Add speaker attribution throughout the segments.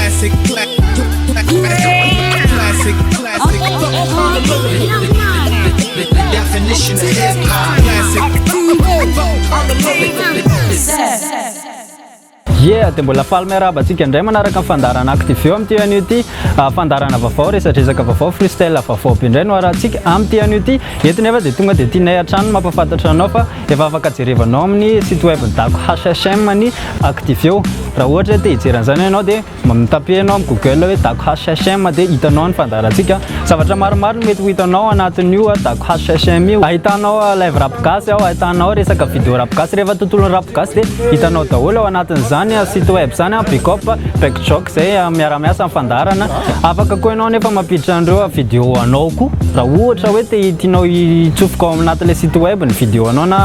Speaker 1: Classic, classic, classic. The definition of hip hop. Classic.
Speaker 2: Yeah, dia mbola faly miarahaba antsika indray manaraka ny fandaharana Activeo amin'ity anio ity. Ah, fandaharana vaovao, resadresaka vaovao, freestyle vaovao be indray no arahantsika amin'ity anio ity. Eto nefa dia tonga dia tianay hatrany ny mampahafantatra anao fa efa afaka jerevanao amin'ny site web ny Dago HHM ny Activeo. Raha ohatra hoe te hijery an'izany ianao dia mi-taper ianao amin'ny Google hoe Dago HHM dia hitanao ny fandaharantsika. Zavatra maromaro no mety ho hitanao anatin'io Dago HHM io. Ahitanao live rap gasy ao, ahitanao resaka vidéo rap gasy. Rehefa tontolon'ny rap gasy dia hitanao daholo ao anatin'izany site web izany, Big Up, Back Joke izay miara-miasa amin'ny fandaharana. Afaka koa ianao nefa mampiditra an'ireo vidéo anao koa. Raha ohatra hoe te tianao hitsofoka ao anatin'ilay site web ny vidéo anao na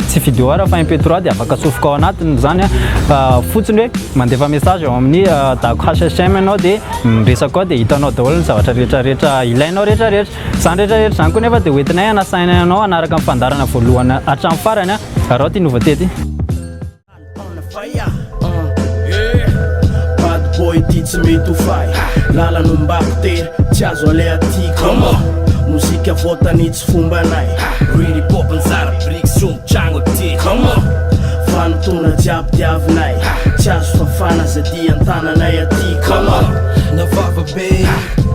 Speaker 2: tsy vidéo ara fa MP3 dia afaka atsofoka ao anatiny izany fotsiny hoe mandefa message ao amin'ny Dago HHM ianao dia miresaka ao dia hitanao daholo ny zavatra rehetra rehetra ilainao rehetra rehetra. Izany rehetra rehetra izany koa nefa dia hoentinay hanasaina anao hanaraka ny fandaharana voalohany hatramin'ny farany. Araho ity nouveauté ity.
Speaker 3: Bad boy ty tsy mety ho fay Lalana ombako tery tsy azo aleha aty Come on Mozika voatany tsy fombanay
Speaker 4: Really pop nzara brick sy omby tragno ty
Speaker 3: Come on Vanim-potoana jiaby diavinay Tsy azo fafana zay dian-tananay aty Come on
Speaker 4: Na vava be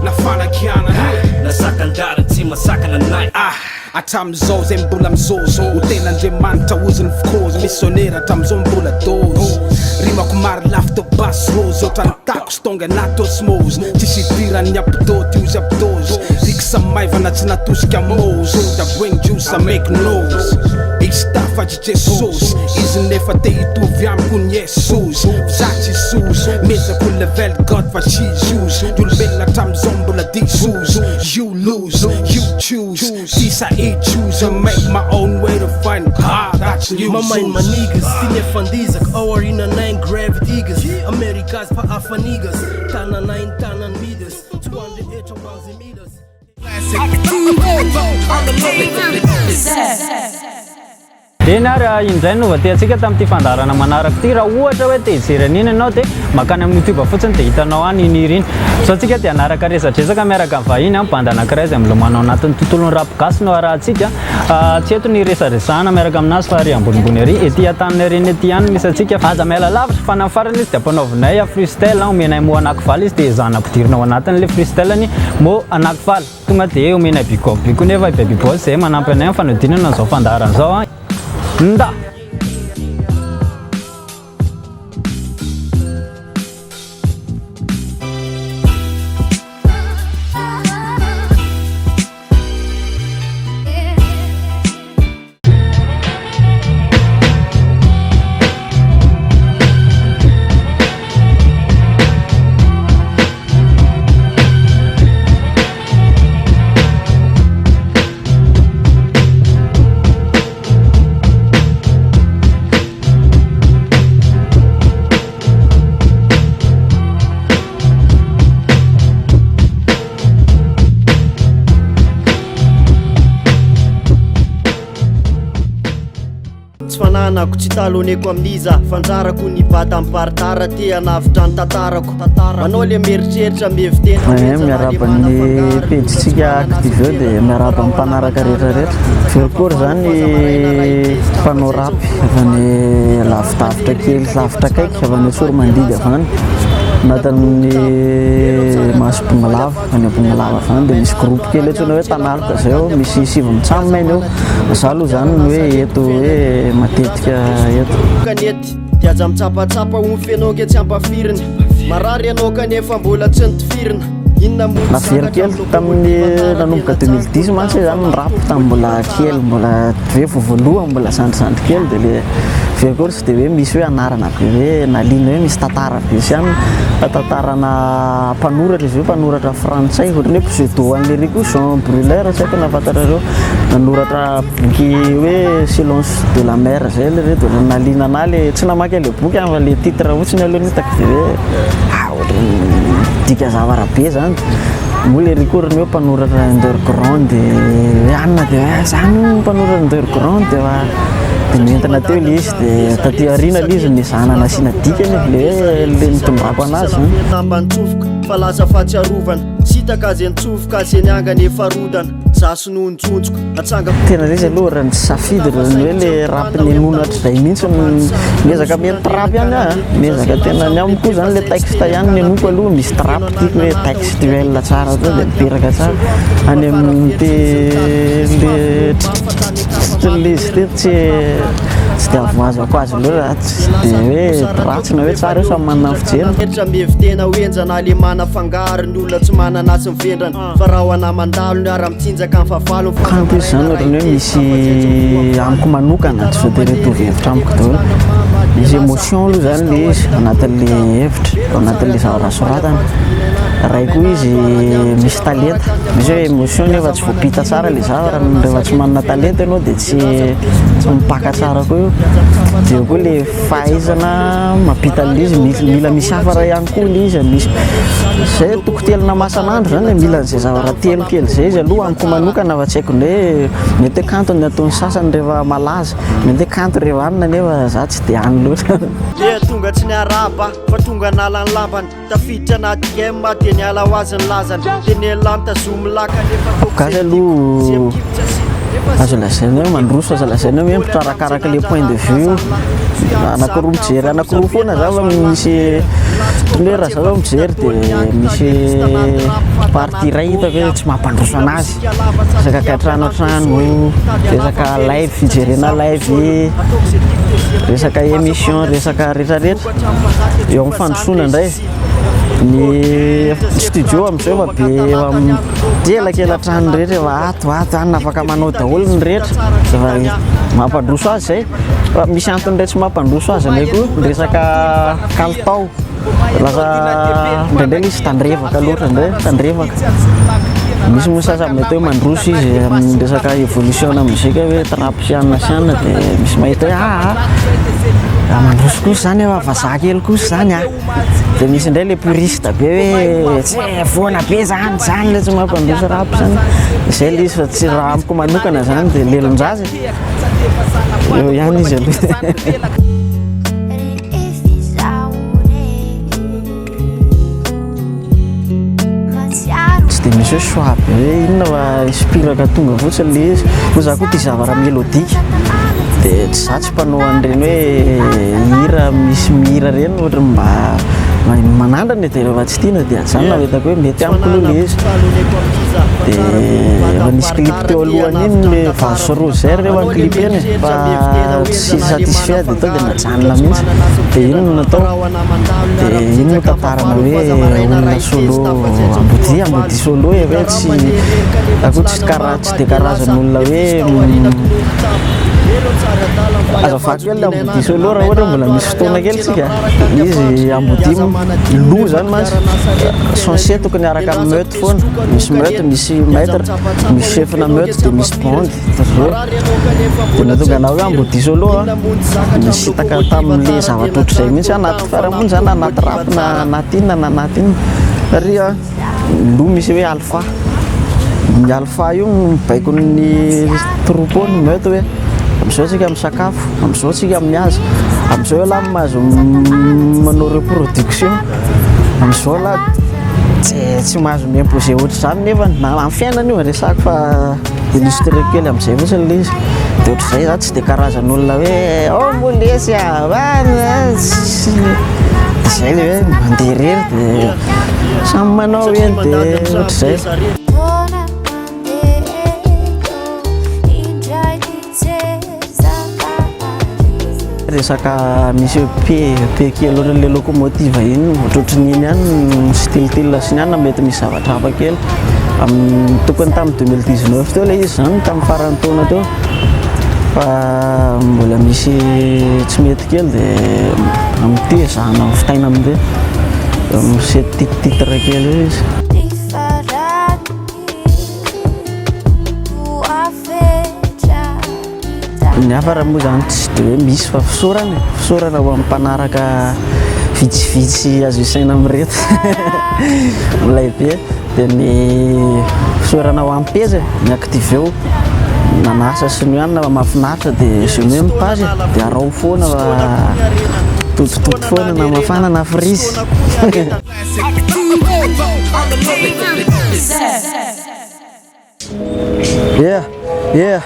Speaker 1: Na fanakianana.
Speaker 4: Na sakan-drariny tsy mahasakana anay
Speaker 1: Ah, hatramin'izao zay mbola mizozo ho tena Andriamanitra ozy ny fikozy missionnaire hatramin'izao mbola dose rimako maro lafy to basy rose ohatran'ny tacos tonga anaty osmose tsisy idiran'ny abdoty ozy abdose riksa maivana tsy natosika môzy da brain juice I make noise izy tafa Jesosy izy nefa te hitovy amiko ny Yesozy za tsy sozy miezaka ho level God fa tsy izy ozy ny olombelona hatramin'izao mbola disozy you lose you choose this I choose I make my own way to find God that's news
Speaker 3: My mind my niggas, ty ny fandizaka ao aoriananay ny grave diggers Americas fa hafa niggas Tananay ny tanan midas Tsy ho an'ny rehetra ho an'izay milas
Speaker 2: Eny ary, indray no voatehantsika tamin'ity fandaharana manaraka ity. Raha ohatra hoe te hijery an'iny ianao dia mankany amin'ny YouTube fotsiny dia hitanao any iny hira iny. Izao tsika dia hanaraka resadresaka miaraka amin'ny vahiny, bande anankiray izay milomano ao anatin'ny tontolon'ny rap gasy no arahantsika. Tsy eto ny resadresahana miaraka aminazy fa ary ambonimbony ary ety Antaninarenina ety ihany no misy antsika. Aza miala lavitra fa na ny farany izy dia ampanaovinay freestyle, omenay mot anakivalo izy dia ezahana ampidirina ao anatin'ilay freestyle ny mot anakivalo. Tonga dia omenay big up be koa nefa i Baby Boss izay manampy anay amin'ny fanodinana an'izao fandaharana izao an. Nda!
Speaker 5: Tsy fananako, tsy taloneko amin'iza F'anjarako ny bata miparitara Te hanavotra ny tantarako Manao le mieritreritra mihevitena
Speaker 6: Eh, miarahaba ny pejintsika Activeo dia miarahaba ny mpanaraka rehetrarehetra. Velokoro izany mpanao rap avy any lavidavitra kely, lavitra akaiky, avy any Tsoromandidy avy any, anatin'ny Maso Bongolava. Any Ambohimalava avy any dia misy groupe kely antsoina hoe Tanaloka zay ao, misy sivy mitsam eny eo. Za aloha zany ny hoe eto hoe matetika eto.
Speaker 5: Kanety dia aza mitsapatsapa ho feno ange tsy ampafirina. Marary ianao kanefa mbola tsy nitifirina. Inona moa ny
Speaker 6: Navery kely tamin'ny nanomboka 2010 mantsy zany ny rap tamin'ny mbola kely, mbola hoe vao voalohany mbola zandrizandry kely dia le very koa Tsy dia hoe misy hoe anarana be hoe naliana hoe misy tantara be sy anona fa tantarana mpanoratra izy io, mpanoratra frantsay, ohatran'ny hoe pseudo an'i Lery koa Jean Bruleur, tsy haiko na fantatrareo, nanoratra boky hoe Silence de la mer zay le reto, dia naliana anah le, tsy namaky an'ilay boky aho fa le titre fotsiny aloha no hitako dia hoe ah ohatran'ny midika zavatra be zany, moa le ry koa ohatran'ny hoe mpanoratra underground hoe anona dia hoe zany hono mpanoratra underground dia. Dia noentina teo ilay izy dia taty aoriana ilay izy nezahana nasiana dikany e, ilay hoe ilay nitondrako anazy zany.
Speaker 5: Lamba nitsofoka fa lasa fahatsiarovana Sitaka azy nitsofoka azy niangana efa rodana Zasy no njonjoko atsangako
Speaker 6: Tena ilay izy aloha raha ny safidy raha ny hoe le rap ninoana hatrizay mihitsy no miezaka mihaino trap ihany aho a, miezaka tena ny amiko koa zany le texte ihany no henoiko aloha, misy trap tiako hoe textuel tsara zao dia miperaka tsara, any amin'ny te le le izy ity tsy tsy dia avoazako azy loatra, tsy dia hoe ratsy na hoe tsara io samy manana ny fijeriny.
Speaker 5: Hetra mihevi-tena ho henjana alemana fangaro ny olona tsy manana sy mivendrana fa rahona mandalo ny ara-mitsinjaka ny fahavalo ny
Speaker 6: Kanto izy zany ohatran'ny hoe misy amiko manokana tsy voatery hitovy hevitra amiko daholo, misy émotion aloha zany le izy anatin'le hevitra, ao anatin'le zavatra soratana, ray koa izy misy talenta, misy hoe émotion nefa tsy voampita tsara le zavatra, rehefa tsy manana talenta ianao dia tsy tsy mipaka tsara koa io, dia eo koa le fahaizana mampita an'le izy, mila misy hafatra ihany koa le izy, misy zay toko telo na masan'andro zany e, mila an'izay zavatra telo kely zay izy aloha amiko manokana fa tsy haiko ndray mety hoe kanto ny ataon'ny sasany rehefa malaza, mety hoe kanto rehefa anona nefa za tsy dia any loatra.
Speaker 5: Dia tonga tsy niarahaba fa tonga nala ny lambany Tafiditra anaty game dia niala ho azy ny lazany Teneno lany tazomy laka nefa ataoko
Speaker 6: Gasy
Speaker 5: izay tiako
Speaker 6: aloha
Speaker 5: Izay mikipitra sy nefa
Speaker 6: azo lazaina hoe mandroso, azo lazaina hoe mipoitra arakaraka le point de vue io, anakiroa mijery anakiroa foana za fa misy ohatran'ny hoe raha za zao mijery de misy partie iray hitako hoe tsy mampandroso anazy, resaka kiantrano an-trano, resaka live fijerena live, resaka émission, resaka retraretra. Eo amin'ny fandrosoana indray, ny studio amin'izao efa be efa mielakela-trano rehetra efa ato ato any afaka manao daholo ny rehetra, efa mampandroso azy izay, fa misy antony indray tsy mampandroso azy indray koa ny resaka kalitao, lasa indraindray ilay izy tandrevaka loatra indray, tandrevaka, misy moa sasany mety hoe mandroso izy amin'ny resaka évolution-na mozika hoe trap sy anona sy anona dia misy mahita hoe aa raha mandroso kosa izany efa vazaha kely kosa izany a, dia misy indray le puriste be hoe tsy foana be zany zany le tsy mampandroso rap zany, izay le izy fa tsy raha amiko manokana zany dia lelon-jaza e, eo ihany izy aloha. Tsy dia misy hoe choix be hoe inona fa inspiraka tonga fotsiny ilay izy. Moa za koa tia zavatra mélodique dia tsy za tsy mpanao an'ireny hoe hira misy mihira ireny ohatran'ny mba manandrana e dia rehefa tsy tiana dia ajanona fa hitako hoe mety amiko aloha ilay izy. Dia efa nisy clip teo alohan'iny ilay vazo sy rose izay re rehefa ni-clipena e fa tsy satisfait dia tonga dia najanona mihitsy dia iny no natao. Dia iny no tantarana hoe olona solo ambodia, ambodia solo e, hoe tsy za koa tsy kara tsy dia karazan'olona hoe azafady kely ambodia solo raha ohatra mbola misy fotoana kely tsika, izy ambodia loup zany mantsy censé tokony hiaraka amin'ny meute foana, misy meute, misy maitre, misy chef-na meute dia misy bande. Dia nahatonga anah hoe ambodia solo a, nisintaka tamin'le zavatra ohatr'izay mihitsy aho anaty fiarahamonina zany na anaty rap na anaty inona na anaty inona satria aloha misy hoe alpha, ny alpha io mibaiko ny troupeau ny meute hoe amin'izao tsika misakafo, amin'izao tsika mihaza, amin'izao ialahy mahazo manao reproduction, amin'izao ialahy tsy mahazo mi-imposer ohatr'izany nefa na amin'ny fiainana io resahako fa Illustré kely amin'izay fotsiny ilay izy. Dia ohatr'izay za tsy dia karazan'olona hoe oh moa lesy a, izay ilay hoe mandeha irery dia samy manao eny dia ohatr'izay. Resaka misy EP, EP kely ohatran'ilay locomotive iny, ohatrohatran'iny ihany ny style sy ny anona mety misy zavatra hafa kely. Amin'ny tokony tamin'ny 2019 teo ilay izy izany, tamin'ny faran'ny taona teo. Fa mbola misy tsy mety kely dia amin'ity ezahana vitaina amin'ity. Misy titre kely eo izy. Ny hafa raha moa izany tsy dia hoe misy fa fisaorana e, fisaorana ho an'ny mpanaraka vitsivitsy azo isaina amin'ireto milay be, dia ny fisaorana ho an'ny pejy e, ny Activeo, Nanasa sy ny hanina fa mahafinaritra dia j'aime ny page e, dia araho foana fa totitoto foana na mafana na freeze. Yeah, yeah,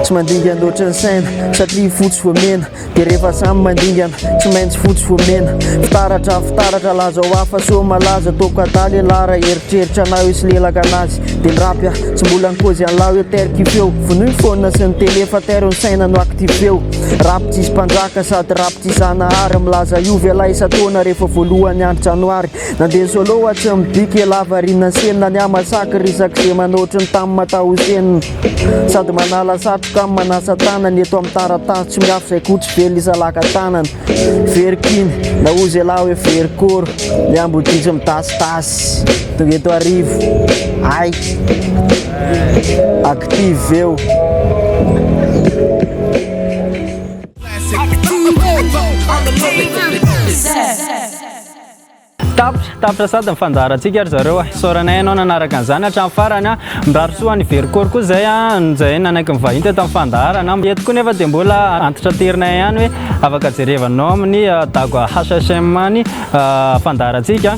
Speaker 6: tsy mandingana loatra ny saina satria fotsy vao mena dia rehefa samy mandingana tsy maintsy fotsy vao mena fitaratra fitaratra lazao hafa soa malaza toaka adala elah raha eritreritra anah hoe solelaka anazy dia ny rap ah tsy mbola nikozy anlah hoe terre kifeo vonoy ny phone sy ny télé fa terre ny saina no activeo rap tsisy mpanjaka sady rap tsisy zanahary milaza io ve lah isan-taona rehefa voalohany andro janoary Nandeha solo wa tsy midika e lava rina senina ny hamasaky risaky ze manaotry ny tamy matahosenina sady manala satroka amy manasa tanana eto amy taratasy tsy miafy zay koa tsy velona isalaka tanana very kiny na ozy elah hoe very koro ny ambodia tsy mitasitasy tonga eto arivo ay active eo.
Speaker 2: Tapitra, tapitra sady ny fandaharantsika ry zareo a. Isaoranay ianao nanaraka an'izany hatramin'ny farany a. Mirary soa an'i Verikoro koa izay a, izay nanaiky nivahiny teto amin'ny fandaharana. Eto koa nefa dia mbola antitraterina ihany hoe afaka jerevanao amin'ny Dago HHM ny fandaharantsika.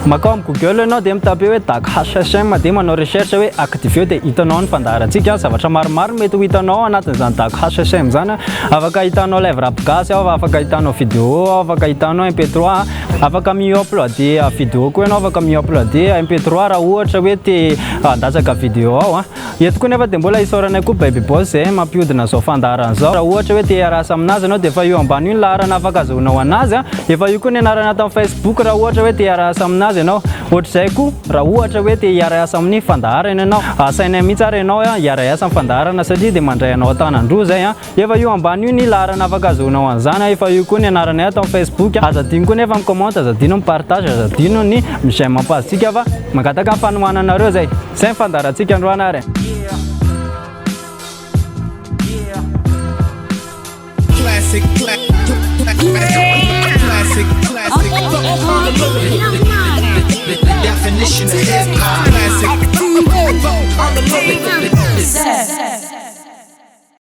Speaker 2: Makao amin'ny Google ianao dia mi-taper hoe Dago HHM dia manao recherche hoe activeo dia hitanao ny fandaharantsika. Zavatra maromaro no mety ho hitanao ao anatin'izany Dago HHM izany. Afaka hitanao live rap gasy ao, afaka hitanao vidéo ao, afaka hitanao MP3. Afaka mi-uploader vidéo koa ianao, afaka mi-uploader MP3 raha ohatra hoe te handatsaka vidéo ao. Eto koa nefa dia mbola isaoranay koa Baby Boss izay mampihodina izao fandaharana izao. Raha ohatra hoe te hiarasa aminazy ianao dia efa io ambany io ny laharana afaka azahoanao anazy. Efa io koa ny anarana ato amin'ny Facebook raha ohatra hoe te hiarasa aminazy ianao. Ohatr'izay koa raha ohatra hoe te hiara-hiasa amin'ny fandaharana ianao. Asainay mihitsy ary ianao hiara-hiasa amin'ny fandaharana satria dia mandray anao an-tanan-droa izay. Efa io ambany io ny laharana afaka azahoanao an'izany a, efa io koa ny anaranay ato amin'ny Facebook. Aza adino koa nefa mi-commente, aza adino mi-partage, aza adino ny mi-j'aime page-tsika fa mangataka ny fanohananareo zay. Zay ny fandaharantsika androany ary e.